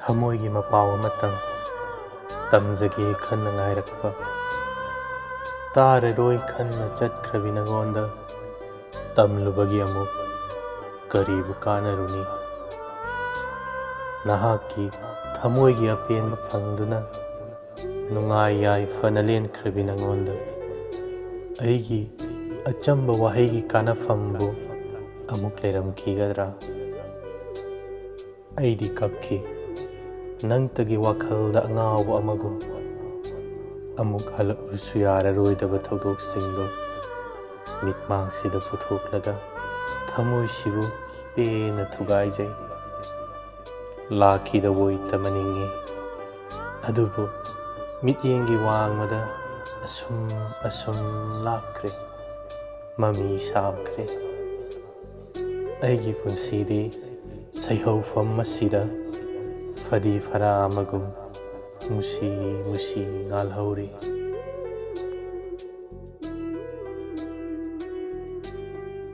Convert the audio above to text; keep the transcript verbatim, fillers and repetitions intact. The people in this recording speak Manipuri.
ꯊꯃꯣꯏꯒꯤ ꯃꯄꯥꯎ ꯑꯃꯇꯪ ꯇꯝꯖꯒꯦ ꯈꯟꯅ ꯉꯥꯏꯔꯛꯄ, ꯇꯥꯔꯔꯣꯏ ꯈꯟꯅ ꯆꯠꯈ꯭ꯔꯕꯤ ꯅꯉꯣꯟꯗ ꯇꯝꯂꯨꯕꯒꯤ ꯑꯃꯨꯛ ꯀꯔꯤꯕꯨ ꯀꯥꯟꯅꯔꯨꯅꯤ? ꯅꯍꯥꯛꯀꯤ ꯊꯃꯣꯏꯒꯤ ꯑꯄꯦꯟꯕ ꯐꯪꯗꯨꯅ ꯅꯨꯡꯉꯥꯏ ꯌꯥꯏꯐꯅ ꯂꯦꯟꯈ꯭ꯔꯕꯤ ꯅꯉꯣꯟꯗ ꯑꯩꯒꯤ ꯑꯆꯝꯕ ꯋꯥꯍꯩꯒꯤ ꯀꯥꯟꯅꯐꯝꯕꯨ ꯑꯃꯨꯛ ꯂꯩꯔꯝꯈꯤꯒꯗ꯭ꯔꯥ? ꯑꯩꯗꯤ ꯀꯞꯈꯤ꯫ ꯅꯪꯇꯒꯤ ꯋꯥꯈꯜꯗ ꯑꯉꯥꯎꯕ ꯑꯃꯒꯨꯝ, ꯑꯃꯨꯛ ꯍꯜꯂꯛꯂꯁꯨ ꯌꯥꯔꯔꯣꯏꯗꯕ ꯊꯧꯗꯣꯛꯁꯤꯡꯗꯣ ꯃꯤꯠꯃꯥꯡꯁꯤꯗ ꯄꯨꯊꯣꯛꯂꯒ ꯊꯃꯣꯏꯁꯤꯕꯨ ꯄꯦꯟꯅ ꯊꯨꯒꯥꯏꯖꯩ꯫ ꯂꯥꯛꯈꯤꯗꯕ ꯑꯣꯏ ꯇꯝꯃꯅꯤꯡꯉꯤ, ꯑꯗꯨꯕꯨ ꯃꯤꯠꯌꯦꯡꯒꯤ ꯋꯥꯡꯃꯗ ꯑꯁꯨꯝ ꯑꯁꯨꯝ ꯂꯥꯞꯈ꯭ꯔꯦ, ꯃꯃꯤ ꯁꯥꯝꯈ꯭ꯔꯦ꯫ ꯑꯩꯒꯤ ꯄꯨꯟꯁꯤꯗꯤ ꯁꯩꯍꯧꯐꯝ ꯑꯁꯤꯗ ꯐꯗꯤ ꯐꯔꯥ ꯑꯃꯒꯨꯝ ꯃꯨꯁꯤ ꯃꯨꯁꯤ ꯉꯥꯜꯍꯧꯔꯤ꯫